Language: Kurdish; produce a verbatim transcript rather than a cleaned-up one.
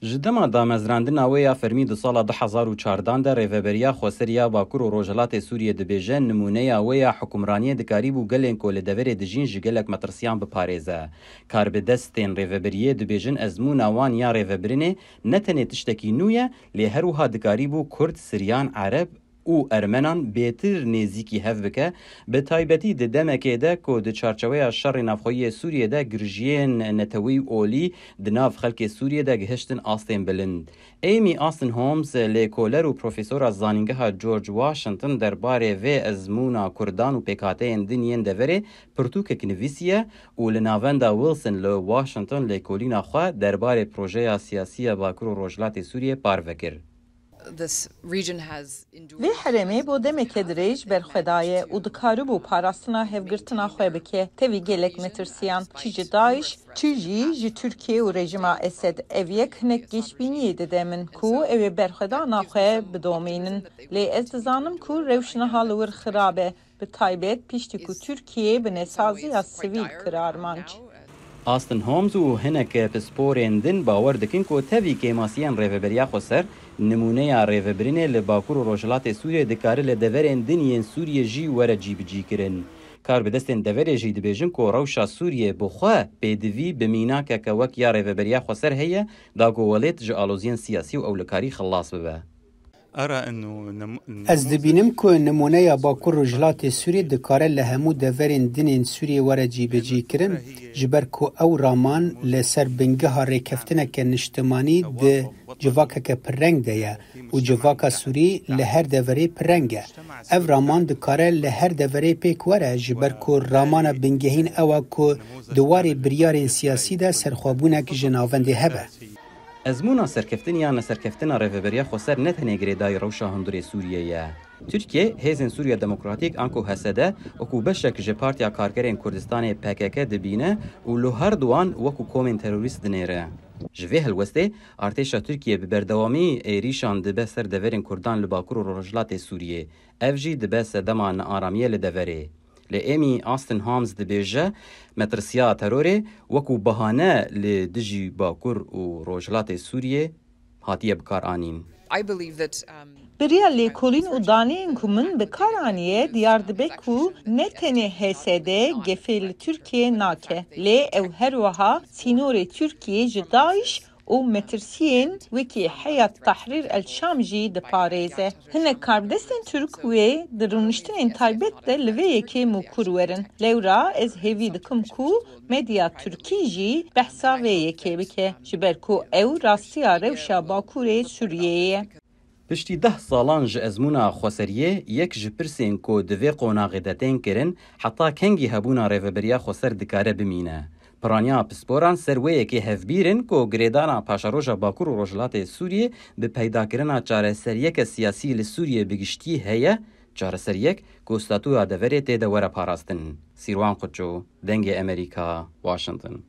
Ji dema damezrandina wê ya fermî di sala du hezar û çardan de Rêveberiya Xweser ya Bakur û Rojhilatê Sûriyê dibêje, nimûneya wê ya hukimraniyê dikarîbû gelên ku li deverê dijîn ji gelek metirsiyan biparêze. Karbidestên rêvebiriyê dibêjin ezmûna wan ya rêvebirinê ne tenê tiştekî nû ye, lê her wiha dikarîbû Kurd, Siryan, Ereb, û Ermenan bêtir nêzîkî hev bike, bi taybetî di demekê de ku di çarçeweya şerê navxweyî yê Sûriyê de girjiyên netewî û olî di nav xelkê Sûriyê de gihiştin astên bilind. Amy Austin Holmes, lêkoler û profesora Zanîngeha George Washington derbarê vê ezmûna Kurdan û pêkhateyên din yên deverê pirtûkek nivîsiye û li Navenda Wilson li Washington lêkolîna xwe derbarê projeya siyasî ya Bakur û Rojhilatê Sûriyê parve kir. Vê herêmê bo demeke dirêj berxwedaye û dikaribû parastina hevgirtina xwe bike tevî gelek metirsiyan, çi ji DAIŞ, çi jî ji Tirkiye û rejîma Esed. Ev yek hinek geşbîniyê dide min ku ew ê berxwedana xwe bidomînin. Lê ez dizanim ku rewş niha li wir xirab e, bi taybet piştî ku Tirkiye bi nesaziya sivîl kir armanc. Austin Holmes û hinek pisporên din bawer dikin ku tevî kêmasiyên Rêveberiya Xweser, nimûneya rêvebirinê li Bakur û Rojhilatê Sûriyê dikare li deverên din yên Sûriyê jî were cîbicîkirin. Karbidestên deverê jî dibêjin ku rewşa Sûriyê bi xwe pêdivî bi mînakeke wek ya Rêveberiya Xweser heye, da ku welêt ji aloziyên siyasî û ewlekarî xilas bibe. Ez dibînim ku nimûneya Bakur Rojhilatê Sûriyê dikare li hemû deverên din ên Sûriyê were cîbicîkirin, ji ber ku ew raman li ser bingeha rêkeftineke niştimanî di civakeke pirreng de ye û civaka Sûrî li her deverê pirreng e. Ev raman dikare li her deverê pêk were, ji ber ku ramana bingehîn ew e ku di warê biryarên siyasî de serxwebûnek ji navendê hebe. Ezmûna serkeftin yan neserkeftina Rêveberiya Xweser ne tenê girêdayî rewşa hundirê Sûriyê ye. Tirkiye, Hêzên Sûriya Demokratîk anku H S D, wekû beşek ji Partiya Karkerên Kurdistanê P K K dibîne û li her duwan wekû komên terorîst dinêre. Ji vê helwestê, artêşa Tirkiye bi berdewamî êrîşan dibe ser deverên Kurdan li Bakur û Rojhilatê Sûriyê. Ev jî dibe sedema nearamiyê li deverê. Lê Amy Austin Holmes dibêje, metirsiya terorê wekû bahane li dijî Bakur û Rojhilatê Sûriyê hatiye bikaranîn. Bi riya lêkolîn û daneyên ku min bi kar aniye, diyar dibe ku ne tenê H S D gefê li Tirkiyê nake, lê ew her wiha sînorê Tirkiyê ji DAIŞ û metirsiyên wekî Heyat Tahrir el Şam jî diparêze. Hinek karbidestên Tirk wê di rûniştinên taybet de li vê yekê mûkur werin. Lewra ez hêvî dikim ku medya Tirkî jî behsa vê yekê bike, ji ber ku ew rastiya rewşa Bakurê Sûriyeyê ye. Piştî deh salan ji ezmûna xweseriyê, yek ji pirsên ku di vê qonaxê de tên kirin, heta kengî hebûna Rêveberiya Xweser dikare bimîne? Piraniya pisporan ser wê yekê hevbîr in ku girêdana paşeroja Bakur û Rojhilatê Sûriyê bi peydakirina çareseriyeke siyasî li Sûriyê bi giştî heye, çareseriyek ku statuya deverê tê de were parastin. Sîrwan Quço, Dengê Emerîka, Washington.